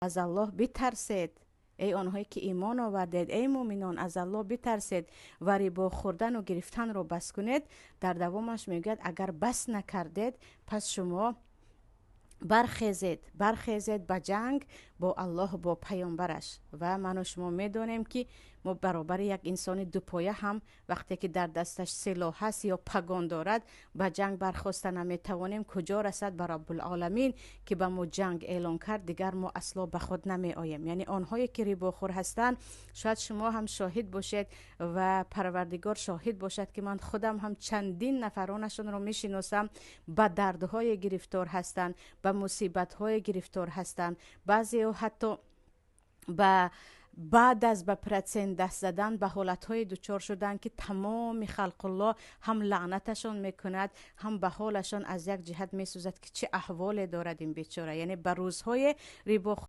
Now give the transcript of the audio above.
Аз Аллоҳ битарсед, эй онҳое ки имон овардед, эй муъминон, аз Аллоҳ битарсед ва рибо хӯрдану гирифтанро бас кунед. Дар давомаш мегӯяд: агар бас накардед, пас шумо бархезед, бархезед ба ҷанг бо Аллоҳ, бо паёмбараш. Ва ману шумо медонем, ки мо баробари як инсони дупоя ҳам, вақте ки дар дасташ силоҳ ҳаст ё пагон дорад, ба ҷанг бархоста наметавонем. Куҷо расад ба Раббулоламин, ки ба мо ҷанг эълон кард, дигар мо асло ба худ намеоем. Яъне онҳое ки рибохӯр ҳастанд, шояд шумо ҳам шоҳид бошед ва Парвардигор шоҳид бошад, ки ман худам ҳам чандин нафаронашонро мешиносам, ба дардҳое гирифтор ҳастанд, ба мусибатҳое гирифтор ҳастанд. Баъзеҳо ҳатто ба баъд аз ба процент даст задан ба ҳолатҳое дучор шуданд, ки тамоми халқуллоҳ ҳам лаънаташон мекунад, ҳам ба ҳолашон аз як ҷиҳат месӯзад, ки чӣ аҳволе дорад ин бечора. Яъне ба рӯзҳое рибо